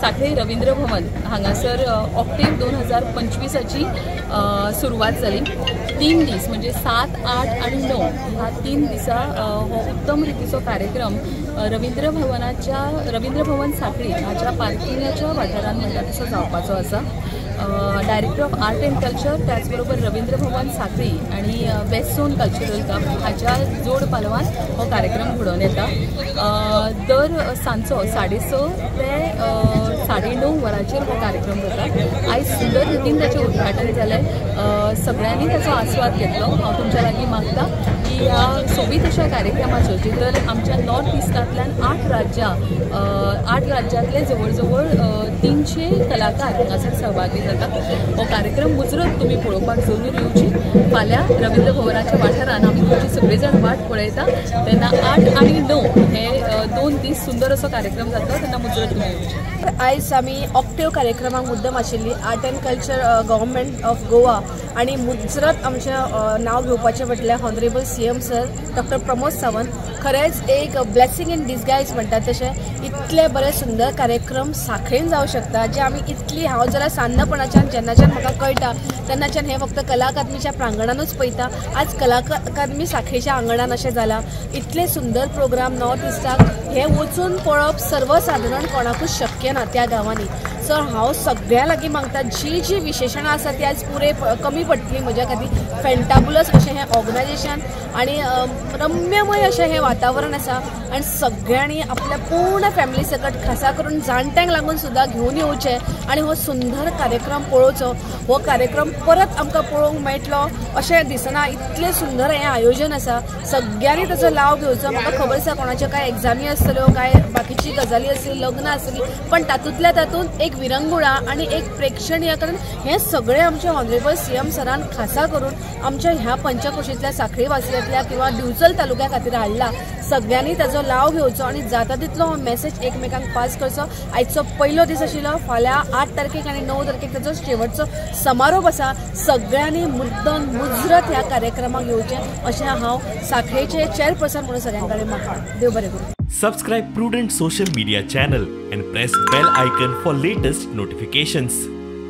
सांखळी रवींद्र भवन हांगासर ऑक्टेव 2025ची सुरवात जाली. 3 दीस म्हणजे 7, 8 आनी 9 ह्या 3 दिसा हो उत्तम रितीचो कार्यक्रम रवींद्र भवन सांखळी हाच्या पार्किंगाच्या वाठारांत म्हणटा तसो जावपाचो आसा. Director of art and culture त्याचबरोबर रवींद्र भवन सांखळी आणि वेस्ट झोन कल्चरल क्लब हाच्या जोड पालवान हो कार्यक्रम घडोवन येता. दर सांजचो 6:30 ते 9:30 वरांचेर हो कार्यक्रम जाता. आयज सुंदर रितीन ताचें उद्घाटन जालें. सगळ्यांनी ताचो आस्वाद घेतलो. हांव तुमच्या लागीं मागता की ह्या सोबीत अशा कार्यक्रमाचो जितर आमच्या नॉर्थ इस्टांतल्यान 8 राज्यांतले जवळ जवळ 300 कलाकार हांगासर सहभागी जाता. हो कार्यक्रम मुजरत तुमी पळोवपाक जरूर येवची. फाल्यां रवींद्र भवनाच्या वाठारान आमी तुमची सगळे जाण वाट पळयता. तेन्ना 8 आनी 9 हे 2 दीस सुंदर असो कार्यक्रम जाता, तेन्ना मुजरत तुमी येवची. आयज आमी ऑक्टेव कार्यक्रमाक मुद्दम आशिल्ली art and culture government of Goa आनी मुजरत आमचें नांव घेवपाचें म्हटल्यार honourable CM sir doctor Pramod Sawant. खरेंच एक ब्लेसिंग इन डिसगायज म्हणटात तशें इतले बरे सुंदर कार्यक्रम सांखळेन जावं शकता जे आमी इतली हांव जाल्यार सान्नपणाच्यान जेन्नाच्यान म्हाका कळटा तेन्नाच्यान हें फक्त कला अकादमीच्या प्रांगणानूच पळयता. आज कला अकादमी सांखळेच्या आंगणान अशें जालां. इतले सुंदर प्रोग्राम नॉर्थ इस्टाक हें वचून पळोवप सर्वसादारण कोणाकूच शक्य ना त्या गांवांनी. सो हांव सगळ्यां लागीं मागता जी जी विशेशणां आसा ती आज पुरे कमी पडटली म्हज्या खातीर. फेंटाबुलस अशें हें ऑर्गनायजेशन आनी रम्यमय अशें हें वातावरण आसा आनी सगळ्यांनी आपल्या पूर्ण फॅमिली सकट खासा करून जाणट्यांक लागून सुद्दां घेवन येवचें आनी हो सुंदर कार्यक्रम पळोवचो. हो कार्यक्रम परत आमकां पळोवंक मेळटलो अशें दिसना, इतलें सुंदर हें आयोजन आसा. सगळ्यांनी ताचो लाव घेवचो. म्हाका खबर आसा कोणाच्यो कांय एग्जामी आसतल्यो, कांय बाकीची गजाली आसतली, लग्नां आसतली, पण तातूंतल्या तातूंत एक विरंगुळा आनी एक प्रेक्षणीय, कारण हें सगळें आमच्या ऑनरेबल सीएम सरान खासा करून आमच्या ह्या पंचकोशींतल्या सांखळी वासियांतल्या किंवा दिवचल तालुक्या खातीर हाडला. सगळ्यांनी ताचो लाव घेवचो आनी जाता तितलो हो मेसेज एकमेकांक पास करचो. आयचो पयलो दीस आशिल्लो, फाल्यां 8 तारखेक आनी 9 तारखेक ताचो शेवटचो समारोप आसा. सगळ्यांनी मुद्दम मुजरत ह्या कार्यक्रमाक येवचें अशें हांव सांखळेचे चेअरपर्सन म्हणून सगळ्यां कडेन मागता. देव बरें करूं. Subscribe Prudent social media channel and press bell icon for latest notifications.